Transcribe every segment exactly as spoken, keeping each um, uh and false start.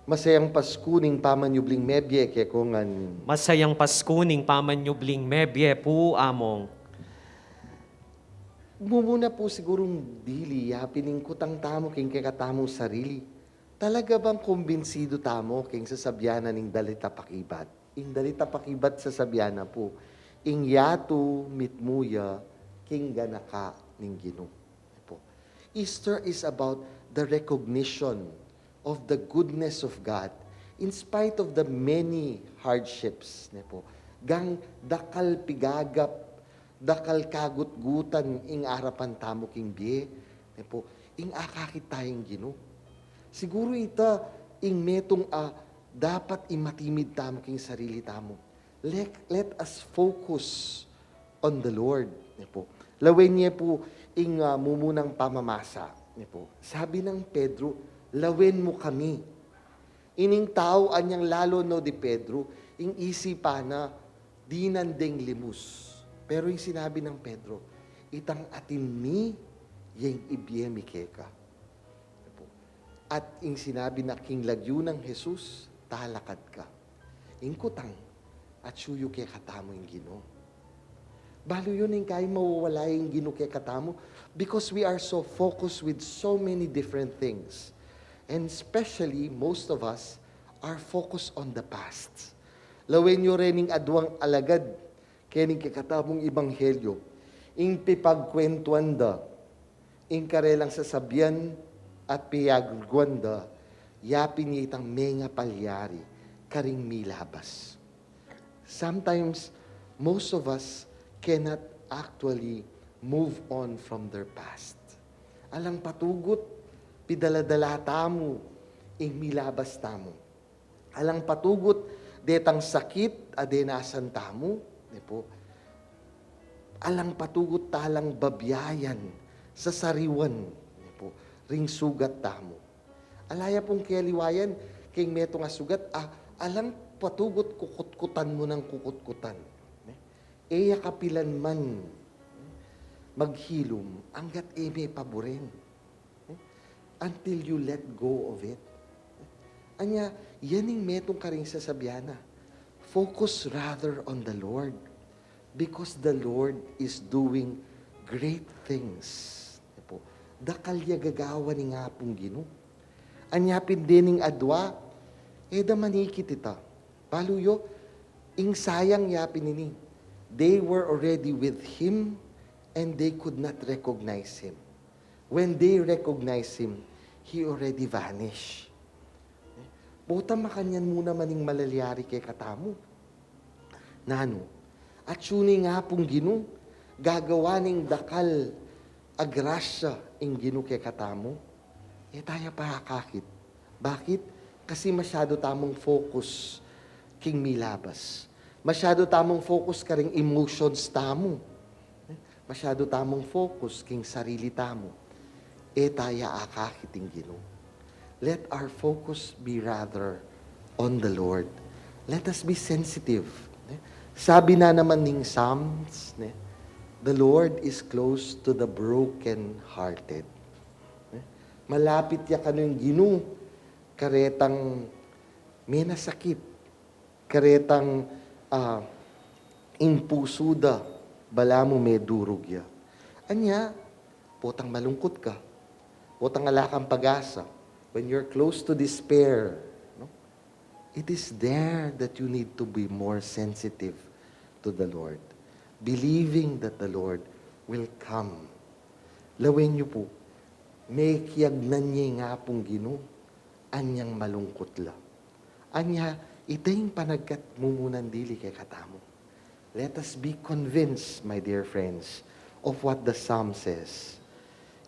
Masayang Pasku ning pamanyubling mebie kekongan. Masayang Pasku ning pamanyubling mebie pu, Among. Mumuna pu sigurung dili, yapin ing kutang tamu king kekatamung sarili. Talaga bang kumbinsidu tamu king sasabian na ning dalita pakibat? Ing dalita pakibat sasabian na pu, ing yatu mitmu ya king ganaka ning Ginu. Easter is about the recognition of the goodness of God in spite of the many hardships, ne pu. Gang dakal pigagap, dakal kagutgutan ing arapan tamu king bie, ne pu, ing akakit taya ing Ginu. Siguru ita ing metung a dapat imatimid tamu king sarili tamu. Let, let us focus on the Lord, ne pu. Lawen ye pu ing, ah, mumunang pamamasa, ne pu. Sabi nang Pedro, "Lawen mu kami." Ining tau anyang lalu no di Pedro, ing isipan na dinan deng limus. Pero ing sinabi nang Pedro, "Itang atin mi, yeng ibie mi keka." At ing sinabi na king lagyu nang Jesus, "Talakad ka." Ing kutang, atyu yu kekatamu ing Ginu. Balu yu ning kayang mawawala ing Ginu kekatamu because we are so focused with so many different things. And especially, most of us are focused on the past. Lawen yu ring aduang alagad kening kekatamung ebanghelyo, ing pipagkwentuan da, ing karelang sasabian at piyagruguan da, yapin ya itang mengapalyari karing milabas. Sometimes, most of us cannot actually move on from their past. Alang patugut, pidaladala tamu ing milabas tamu. Alang patugut, detang sakit a denasan tamu, ne pu. Alang patugut talang babyayan, sasariwan, ne pu, ring sugat tamu. Ala ya pung keliwayan king metung a sugat, a, alang patugut kukutkutan mu nang kukutkutan, ne? E ya kapilan man maghilum anggat e me paburen. Until you let go of it. Anya, yan ing metung karing sasabian na, "Focus rather on the Lord, because the Lord is doing great things." Pu, dakal ya gagawan ning Apung Ginu. Anya pin dening adua, e da manikit ita. Balu yu, ing sayang ya pin ini. They were already with him and they could not recognize him. When they recognize him, he already vanished. Pota makanyan mu naman ing malalyari kekatamu. Nanu, atyu ning Apung Ginu, gagawa ning dakal a grasya ing Ginu kekatamu, e taya pa akakit. Bakit? Kasi masyadu tamung focus king milabas. Masyadu tamung focus karing emotions tamu. Masyadu tamung focus king sarili tamu. E taya akakit ing Ginu. Let our focus be rather on the Lord. Let us be sensitive. Ne? Sabi na naman ning Psalms, ne? "The Lord is close to the broken-hearted." Ne? Malapit ya kanu ing Ginu, karetang menasakit, karetang, ah, ing pusu da, balamu medurug ya. Anya, potang malungkut ka, potang ala kang pag-asa, when you're close to despair, no? It is there that you need to be more sensitive to the Lord, believing that the Lord will come. Lawen yu pu, mekiagnan ya ing Apung Ginu, anyang malungkut la. Anya, ita ing panagkat mumunan dili kekatamu. Let us be convinced, my dear friends, of what the psalm says.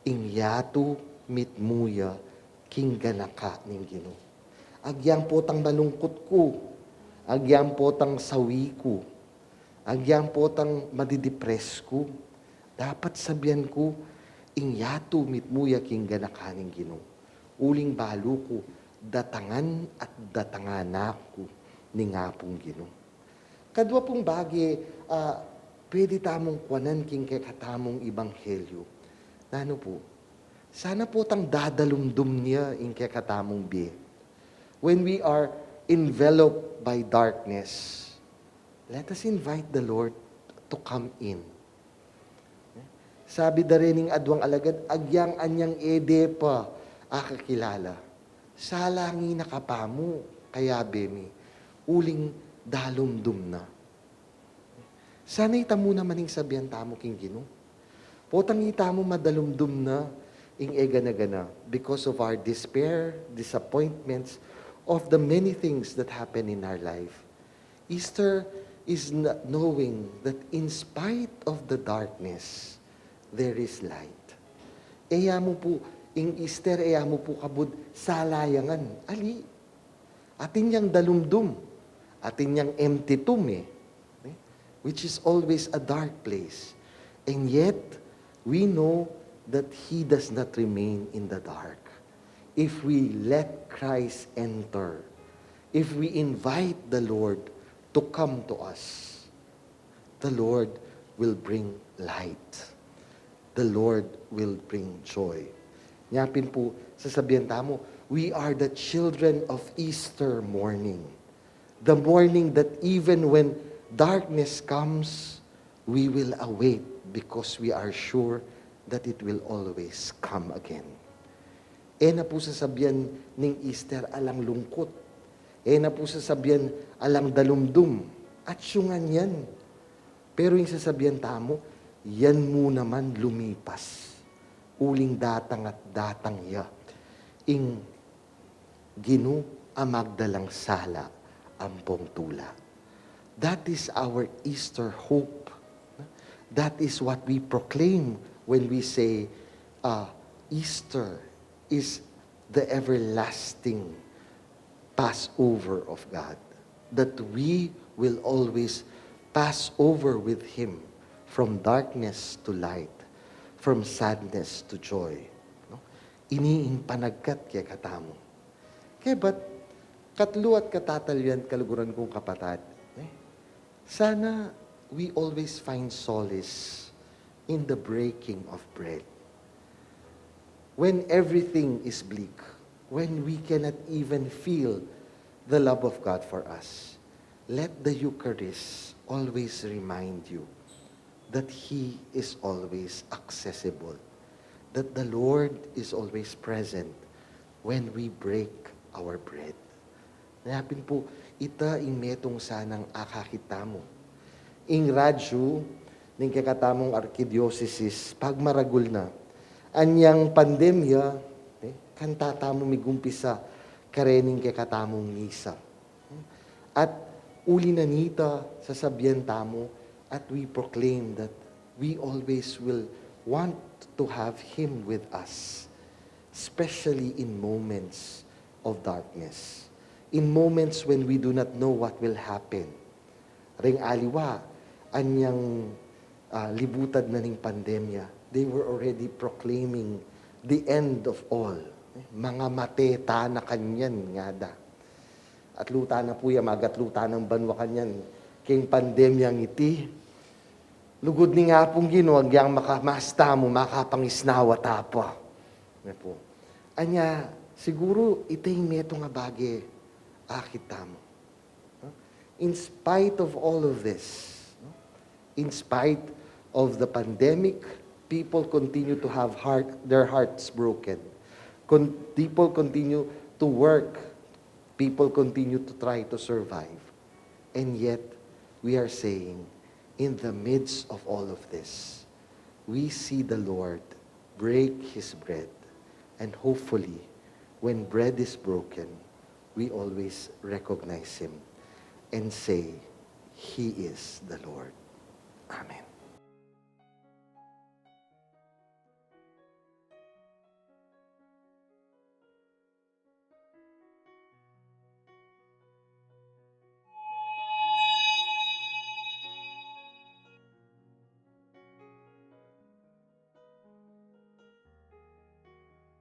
Ing yatu mitmu ya king ganaka ning Ginu. Agyang potang malungkut ku, agyang potang sawi ku, agyang potang madidepress ku, dapat sabian ku, ing yatu mitmu ya king ganaka ning Ginu. Uling balu ku, datangan at datangan na ku ning Apung Ginu. Kadua pung bage, ah, pwede tamung kuanan king kekatamung ebanghelyo. Nanu pu? Sana potang dadalumdum ne ing kekatamung bie. When we are enveloped by darkness, let us invite the Lord to come in. Sabi da rin ning aduang alagad, agyang anyang e de pa akakilala, salangi na ka pa mu, kayabe mi, uling dalumdum na. Sana ita mu naman ing sabian tamu king Ginu. Potang ita mu madalumdum na ing e gana-gana because of our despair, disappointments, of the many things that happen in our life. Easter is n-, knowing that in spite of the darkness, there is light. E ya mu pu, ing Easter, e ya mu pu kabud salayangan. Ali, atin yang dalumdum, atin yang empty tomb, eh, which is always a dark place. And yet, we know that He does not remain in the dark. If we let Christ enter, if we invite the Lord to come to us, the Lord will bring light. The Lord will bring joy. Nya pin pu, sasabian tamu, we are the children of Easter morning. The morning that even when darkness comes, we will await because we are sure that it will always come again. E na pu sasabian ning Easter alang lungkut. E na pu sasabian alang dalumdum. Atiu ngan yan. Pero ing sasabian tamu, yan mu naman lumipas. Uling datang at datang ya ing Ginu a magdalang sala ampong tula. That is our Easter hope. That is what we proclaim when we say, uh, Easter is the everlasting Passover of God, that we will always pass over with Him from darkness to light, from sadness to joy. No? Ini ing panagkat kekatamu. Kaya ba't katlu at katatalyan, kaluguran kung kapatad, eh? Sana we always find solace in the breaking of bread. When everything is bleak, when we cannot even feel the love of God for us, let the Eucharist always remind you that He is always accessible, that the Lord is always present when we break our bread. Nya pin pu, ita ing metung sanang akakit tamu. Ing radyu ning kekatamung arkidiosesis, pagmaragul na, anyang pandemya, eh, kanta tamu migumpisa karening kekatamung misa. At uli na nita, sasabian tamu, at we proclaim that we always will want to have Him with us, especially in moments of darkness, in moments when we do not know what will happen. Ring aliwa, anyang, ah, libutad na ning pandemya, they were already proclaiming the end of all. Mangamate ta na kanyan, ngada. Atlu ta na pu ya, magatlu ta nang banua kanyan king pandemyang iti. Lugud ning Apung Ginu, agyang makamas tamu, makapangisnawa ta pa. Ne pu. Anya, siguru ita ing metung a bage akit tamu. In spite of all of this, in spite of the pandemic, people continue to have heart, their hearts broken. Con-, people continue to work. People continue to try to survive. And yet, we are saying, in the midst of all of this, we see the Lord break His bread. And hopefully, when bread is broken, we always recognize Him and say, "He is the Lord."